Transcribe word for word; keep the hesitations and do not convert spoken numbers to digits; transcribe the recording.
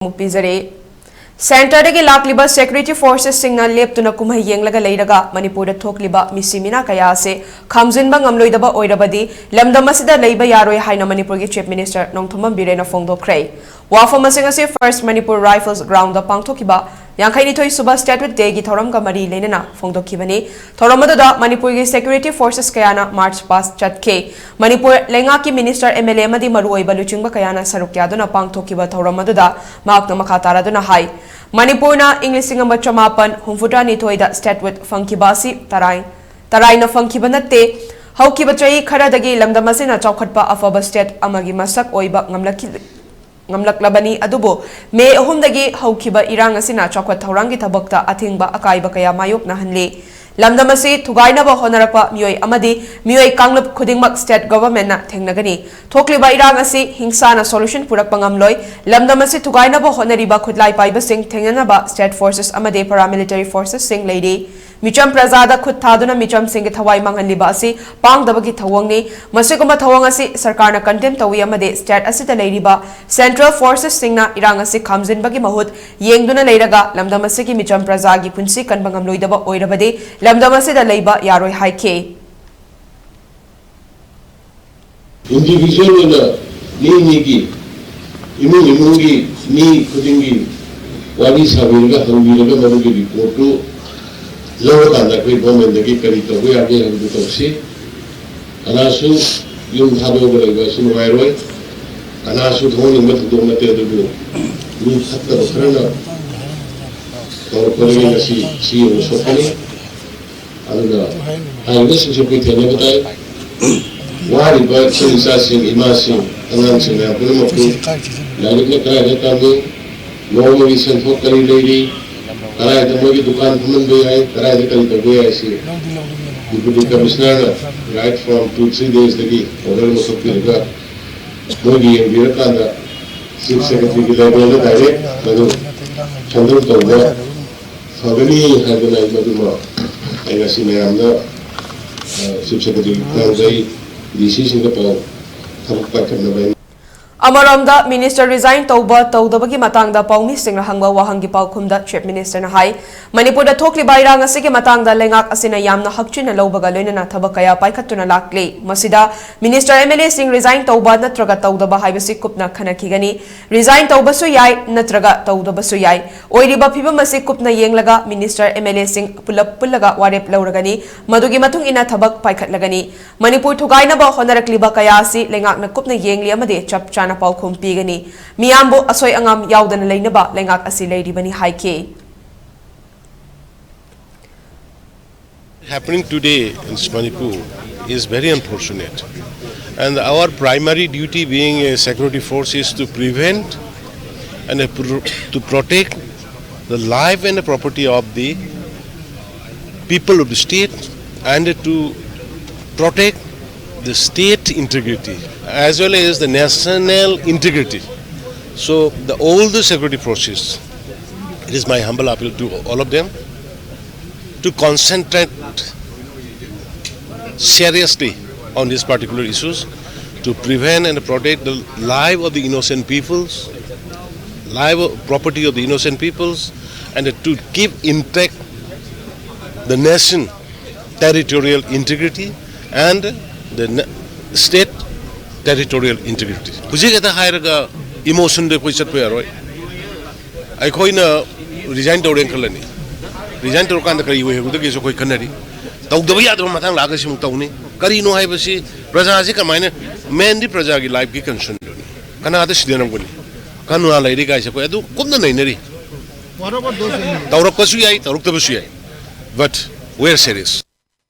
ꯑꯃꯨꯛ ꯄꯤꯖꯔꯦ꯫ ꯁꯦꯟꯇꯔꯗꯒꯤ ꯂꯥꯛꯂꯤꯕ ꯁꯦꯀ꯭ꯌꯨꯔꯤꯇꯤ ꯐꯣꯔꯁꯦꯁꯁꯤꯡꯅ ꯂꯦꯞꯇꯨꯅ ꯀꯨꯝꯍꯩ ꯌꯦꯡꯂꯒ ꯂꯩꯔꯒ ꯃꯅꯤꯄꯨꯔꯗ ꯊꯣꯛꯂꯤꯕ ꯃꯤꯁꯤ ꯃꯤꯅꯥ ꯀꯌꯥ ꯑꯁꯤ ꯈꯥꯝꯖꯤꯟꯕ ꯉꯝꯂꯣꯏꯗꯕ ꯑꯣꯏꯔꯕꯗꯤ ꯂꯝꯗꯝ ꯑꯁꯤꯗ ꯂꯩꯕ ꯌꯥꯔꯣꯏ ꯍꯥꯏꯅ ꯃꯅꯤꯄꯨꯔꯒꯤ ꯆꯤꯐ ꯃꯤꯅꯤꯁꯇꯔ ꯅꯣꯡꯊꯣꯝꯕꯝ ꯕꯤꯔꯦꯟꯅ ꯐꯣꯡꯗꯣꯛꯈ꯭ꯔꯦ꯫ ꯋꯥꯐꯝ ꯑꯁꯤꯡ ꯑꯁꯤ ꯐꯥꯔꯁ ꯃꯅꯤꯄꯨꯔ ꯔꯥꯏꯐꯜꯁ ꯒ꯭ꯔꯥꯎꯟꯗ ꯄꯥꯡꯊꯣꯛꯈꯤꯕ ꯌꯥꯡꯈꯩꯅꯤꯊꯣꯏ ꯁꯨꯕ ꯁ꯭ꯇꯦꯠꯍꯨꯗ ꯗꯦꯒꯤ ꯊꯧꯔꯝꯒ ꯃꯔꯤ ꯂꯩꯅꯅ ꯐꯣꯡꯗꯣꯛꯈꯤꯕꯅꯤ꯫ ꯊꯧꯔꯝ ꯑꯗꯨꯗ ꯃꯅꯤꯄꯨꯔꯒꯤ ꯁꯦꯀ꯭ꯌꯨꯔꯤꯇꯤ ꯐꯣꯔꯁꯦꯁ ꯀꯌꯥꯅ ꯃꯥꯔꯆ ꯄꯥꯁ ꯆꯠꯈꯤ꯫ ꯃꯅꯤꯄꯨꯔ ꯂꯩꯉꯥꯛꯀꯤ ꯃꯤꯅꯤꯁꯇꯔ, ꯑꯦꯝ ꯑꯦꯜ ꯑꯦ ꯑꯃꯗꯤ ꯃꯔꯨꯑꯣꯏꯕ ꯂꯨꯆꯤꯡꯕ ꯀꯌꯥꯅ ꯁꯔꯨꯛ ꯌꯥꯗꯨꯅ ꯄꯥꯡꯊꯣꯛꯈꯤꯕ ꯊꯧꯔꯝ ꯑꯗꯨꯗ ꯃꯍꯥꯛꯅ ꯃꯈꯥ ꯇꯥꯔꯗꯨꯅ ꯍꯥꯏ, ꯃꯅꯤꯄꯨꯔꯅ ꯏꯪ ꯂꯤꯁꯤꯡ ꯑꯃ ꯆꯃꯥꯄꯟ ꯍꯨꯝꯐꯨꯇꯔꯥ ꯅꯤꯊꯣꯏꯗ ꯁ꯭ꯇꯦꯠꯍꯨꯗ ꯐꯪꯈꯤꯕ ꯑꯁꯤ ꯇꯔꯥꯏ-, ꯇꯔꯥꯏꯅ ꯐꯪꯈꯤꯕ ꯅꯠꯇꯦ꯫ ꯍꯧꯈꯤꯕ ꯆꯍꯤ ꯈꯔꯗꯒꯤ ꯂꯝꯗꯝ ꯑꯁꯤꯅ ꯆꯥꯎꯈꯠꯄ ꯑꯐꯕ ꯁ꯭ꯇꯦꯠ ꯑꯃꯒꯤ ꯃꯁꯛ ꯑꯣꯏꯕ ꯉꯝꯂꯛꯈꯤ-, ꯉꯝꯂꯛꯂꯕꯅꯤ, ꯑꯗꯨꯕꯨ ꯃꯦ ꯑꯍꯨꯝꯗꯒꯤ ꯍꯧꯈꯤꯕ ꯏꯔꯥꯡ ꯑꯁꯤꯅ ꯆꯥꯎꯈꯠ ꯊꯧꯔꯥꯡꯒꯤ ꯊꯕꯛꯇ ꯑꯊꯤꯡꯕ ꯑꯀꯥꯏꯕ ꯀꯌꯥ ꯃꯥꯌꯣꯛꯅꯍꯜꯂꯤ꯫ ꯂꯝꯗꯝ ꯑꯁꯤ ꯊꯨꯒꯥꯏꯅꯕ ꯍꯣꯠꯅꯔꯛꯄ ꯃꯤꯑꯣꯏ ꯑꯃꯗꯤ ꯃꯤꯑꯣꯏ ꯀꯥꯡꯂꯨꯞ ꯈꯨꯗꯤꯡꯃꯛ ꯁ꯭ꯇꯦꯠ ꯒꯚꯔꯟꯃꯦꯟꯠꯅ ꯊꯦꯡꯅꯒꯅꯤ꯫ ꯊꯣꯛꯂꯤꯕ ꯏꯔꯥꯡ ꯑꯁꯤ ꯍꯤꯡꯁꯥꯅ ꯁꯣꯂꯨꯁꯟ ꯄꯨꯔꯛꯄ ꯉꯝꯂꯣꯏ꯫ ꯂꯝꯗꯝ ꯑꯁꯤ ꯊꯨꯒꯥꯏꯅꯕ ꯍꯣꯠꯅꯔꯤꯕ ꯈꯨꯠꯂꯥꯏ ꯄꯥꯏꯕꯁꯤꯡ ꯊꯦꯡꯅꯅꯕ ꯁ꯭ꯇꯦꯠ ꯐꯣꯔꯁꯦꯁ ꯑꯃꯗꯤ ꯄꯦꯔꯥꯃꯤꯂꯤꯇꯔꯤ ꯐꯣꯔꯁꯦꯁꯁꯤꯡ ꯂꯩꯔꯤ꯫ ꯃꯤꯆꯝ ꯄ꯭ꯔꯖꯥꯗ ꯈꯨꯠ ꯊꯥꯗꯨꯅ ꯃꯤꯆꯝꯁꯤꯡꯒꯤ ꯊꯋꯥꯏ ꯃꯥꯡꯍꯜꯂꯤꯕ ꯑꯁꯤ ꯄꯥꯡꯗꯕꯒꯤ ꯊꯧꯑꯣꯡꯅꯤ꯫ ꯃꯁꯤꯒꯨꯝꯕ ꯊꯧꯑꯣꯡ ꯑꯁꯤ ꯁꯔꯀꯥꯔꯅ ꯀꯟꯗꯦꯝ ꯇꯧꯏ ꯑꯃꯗꯤ ꯁ꯭ꯇꯦꯠ ꯑꯁꯤꯗ ꯂꯩꯔꯤꯕ ꯁꯦꯟꯇ꯭ꯔꯦꯜ ꯐꯣꯔꯁꯦꯁꯁꯤꯡꯅ ꯏꯔꯥꯡ ꯑꯁꯤ ꯈꯥꯝꯖꯤꯟꯕꯒꯤ ꯃꯍꯨꯠ ꯌꯦꯡꯗꯨꯅ ꯂꯩꯔꯒ ꯂꯝꯗꯝ ꯑꯁꯤꯒꯤ ꯃꯤꯆꯝ ꯄ꯭ꯔꯖꯥꯒꯤ ꯄꯨꯟꯁꯤ ꯀꯟꯕ ꯉꯝꯂꯣꯏꯗꯕ ꯑꯣꯏꯔꯕꯗꯤ ꯂꯝꯗꯝ ꯑꯁꯤꯗ ꯂꯩꯕ ꯌꯥꯔꯣꯏ ꯍꯥꯏꯈꯤ꯫ ꯏꯟꯗꯤꯚꯤꯖꯨꯋꯦꯜ ꯑꯣꯏꯅ ꯃꯤ ꯃꯤꯒꯤ ꯏꯃꯨꯡ ꯏꯃꯨꯡꯒꯤ ꯃꯤ ꯈꯨꯗꯤꯡꯒꯤ ꯋꯥꯔꯤ ꯁꯥꯕꯤꯔꯒ ꯍꯪꯕꯤꯔꯒ ꯃꯗꯨꯒꯤ ꯔꯤꯄꯣꯔꯠꯇꯨ ꯂꯧꯔꯀꯥꯟꯗ ꯑꯩꯈꯣꯏ ꯒꯣꯔꯃꯦꯟꯗꯒꯤ ꯀꯔꯤ ꯇꯧꯕ ꯌꯥꯒꯦ ꯍꯥꯏꯕꯗꯨ ꯇꯧꯁꯤ꯫ ꯀꯅꯥꯁꯨ ꯌꯨꯝ ꯊꯥꯗꯣꯛꯑꯒ ꯂꯩꯕ ꯑꯁꯤ ꯅꯨꯡꯉꯥꯏꯔꯣꯏ꯫ ꯀꯅꯥꯁꯨ ꯊꯣꯛꯍꯟꯅꯤꯡꯕ ꯊꯧꯗꯣꯛ ꯅꯠꯇꯦ, ꯑꯗꯨꯕꯨ ꯃꯤ ꯐꯠꯇꯕ ꯈꯔꯅ ꯇꯧꯔꯛꯄꯗꯒꯤ ꯉꯁꯤ ꯁꯤ ꯌꯧꯅ ꯁꯣꯛꯄꯅꯤ꯫ ꯑꯗꯨꯅ ꯍꯥꯏꯔꯤꯕꯁꯤꯡꯁꯦ ꯑꯩꯈꯣꯏ ꯊꯦꯡꯅꯕ ꯇꯥꯏ꯫ ꯋꯥꯔꯤꯕ ꯏꯆꯤꯜ ꯏꯆꯥꯁꯤꯡ, ꯏꯃꯥꯁꯤꯡ, ꯑꯉꯥꯡꯁꯤꯡ ꯃꯌꯥꯝ ꯄꯨꯝꯅꯃꯛꯄꯨ ꯂꯥꯏꯔꯤꯛꯅ ꯀꯗꯥꯏꯗ ꯇꯝꯃꯤ, ꯅꯣꯡꯃꯒꯤ ꯁꯦꯟꯊꯣꯛ ꯀꯔꯤ ꯂꯩꯔꯤ, ꯀꯗꯥꯏꯗ ꯃꯣꯏꯒꯤ ꯗꯨꯀꯥꯟ ꯐꯝꯍꯟꯕ ꯌꯥꯏ, ꯀꯗꯥꯏꯗ ꯀꯔꯤ ꯇꯧꯕ ꯌꯥꯏ ꯍꯥꯏꯁꯤ Deputy Commissioner ꯅ right from two three days ꯗꯒꯤ order ꯑꯃ ꯊꯣꯛꯄꯤꯔꯒ ꯃꯣꯏꯒꯤ ꯌꯦꯡꯕꯤꯔꯀꯥꯟꯗ Chief Secretary ꯒꯤ level ꯗ direct ꯃꯗꯨ handle ꯇꯧꯕ ꯐꯒꯅꯤ ꯍꯥꯏꯗꯅ ꯑꯩ ꯃꯗꯨꯃ ꯑꯩ ꯉꯁꯤ ꯃꯌꯥꯝꯗ, ꯑ, Chief Secretary ꯈꯪꯖꯩ, D C ꯁꯤꯡꯗ ꯄꯥꯎ ꯊꯕꯛ ꯄꯥꯏꯈꯠꯅꯕ ꯑꯩꯅ ꯑꯃꯔꯣꯝꯗ, ꯃꯤꯅꯤꯁꯇꯔ ꯔꯤꯖꯥꯏꯟ ꯇꯧꯕ ꯇꯧꯗꯕꯒꯤ ꯃꯇꯥꯡꯗ ꯄꯥꯎꯃꯤꯁꯤꯡꯅ ꯍꯪꯕ ꯋꯥꯍꯪꯒꯤ ꯄꯥꯎꯈꯨꯝꯗ ꯆꯤꯐ ꯃꯤꯅꯤꯁꯇꯔꯅ ꯍꯥꯏ, ꯃꯅꯤꯄꯨꯔꯗ ꯊꯣꯛꯂꯤꯕ ꯏꯔꯥꯡ ꯑꯁꯤꯒꯤ ꯃꯇꯥꯡꯗ ꯂꯩꯉꯥꯛ ꯑꯁꯤꯅ ꯌꯥꯝꯅ ꯍꯛꯆꯤꯟꯅ ꯂꯧꯕꯒ ꯂꯣꯏꯅꯅ ꯊꯕꯛ ꯀꯌꯥ ꯄꯥꯏꯈꯠꯇꯨꯅ ꯂꯥꯛꯂꯤ꯫ ꯃꯁꯤꯗ ꯃꯤꯅꯤꯁꯇꯔ, ꯑꯦꯝ ꯑꯦꯜ ꯑꯦꯁꯤꯡ ꯔꯤꯖꯥꯏꯟ ꯇꯧꯕ ꯅꯠꯇ꯭ꯔꯒ ꯇꯧꯗꯕ ꯍꯥꯏꯕꯁꯤ ꯀꯨꯞꯅ ꯈꯟꯅꯈꯤꯒꯅꯤ꯫ ꯔꯤꯖꯥꯏꯟ ꯇꯧꯕꯁꯨ ꯌꯥꯏ, ꯅꯠꯇ꯭ꯔꯒ ꯇꯧꯗꯕꯁꯨ ꯌꯥꯏ꯫ ꯑꯣꯏꯔꯤꯕ ꯐꯤꯕꯝ ꯑꯁꯤ ꯀꯨꯞꯅ ꯌꯦꯡꯂꯒ ꯃꯤꯅꯤꯁꯇꯔ, ꯑꯦꯝ ꯑꯦꯜ ꯑꯦꯁꯤꯡ ꯄꯨꯂꯞ ꯄꯨꯜꯂꯒ ꯋꯥꯔꯦꯞ ꯂꯧꯔꯒꯅꯤ꯫ ꯃꯗꯨꯒꯤ ꯃꯇꯨꯡ ꯏꯟꯅ ꯊꯕꯛ ꯄꯥꯏꯈꯠꯂꯒꯅꯤ꯫ ꯃꯅꯤꯄꯨꯔ ꯊꯨꯒꯥꯏꯅꯕ ꯍꯣꯠꯅꯔꯛꯂꯤꯕ ꯀꯌꯥ ꯑꯁꯤ ꯂꯩꯉꯥꯛꯅ ꯀꯨꯞꯅ ꯌꯦꯡꯂꯤ ꯑꯃꯗꯤ ꯆꯞ ꯆꯥꯅ ꯄꯥꯎꯈꯨꯝ ꯄꯤꯒꯅꯤ꯫ ꯃꯤꯌꯥꯝꯕꯨ ꯑꯁꯣꯏ ꯑꯉꯥꯝ ꯌꯥꯎꯗꯅ ꯂꯩꯅꯕ ꯂꯩꯉꯥꯛ ꯑꯁꯤ ꯂꯩꯔꯤꯕꯅꯤ ꯍꯥꯏꯈꯤ꯫ Happening today in Manipur is very unfortunate. And our primary duty being a security force is to prevent and to protect the life and the property of the people of the state and to protect the state integrity as well as the national integrity. So the, all the security forces, it is my humble appeal to all of them to concentrate seriously on these particular issues to prevent and protect the life of the innocent peoples, life of, property of the innocent peoples, and to keep intact the nation territorial integrity and the state territorial integrity. ꯍꯧꯖꯤꯛ ꯍꯦꯛꯇ ꯍꯥꯏꯔꯒ emotionꯗ ꯑꯩꯈꯣꯏ ꯆꯠꯄ ꯌꯥꯔꯣꯏ꯫ ꯑꯩꯈꯣꯏꯅ resign ꯇꯧꯔꯦꯅ ꯈꯜꯂꯅꯤ꯫ Resign ꯇꯧꯔꯀꯥꯟꯗ ꯀꯔꯤ ꯑꯣꯏꯍꯧꯒꯗꯒꯦꯁꯨ ꯑꯩꯈꯣꯏ ꯈꯟꯅꯔꯤ꯫ ꯇꯧꯗꯕ ꯌꯥꯗꯕ ꯃꯇꯥꯡ ꯂꯥꯛꯑꯒ ꯁꯤꯃꯨꯛ ꯇꯧꯅꯤ꯫ ꯀꯔꯤꯅꯣ ꯍꯥꯏꯕꯁꯤ ꯄ꯭ꯔꯖꯥꯁꯤ ꯀꯃꯥꯏꯅ, mainꯗꯤ ꯄ꯭ꯔꯖꯥꯒꯤ lifeꯀꯤ concernꯗꯨꯅꯤ꯫ ꯀꯅꯥꯗ ꯁꯤꯟꯅꯔꯝꯒꯅꯤ? ꯀꯅꯥ ꯂꯩꯔꯤ ꯀꯥꯏꯁꯦ ꯑꯩꯈꯣꯏ ꯑꯗꯨ ꯀꯨꯞꯅ ꯅꯩꯅꯔꯤ꯫ ꯇꯧꯔꯛꯄꯁꯨ ꯌꯥꯏ, ꯇꯧꯔꯛꯇꯕꯁꯨ ꯌꯥꯏ꯫ But we are serious.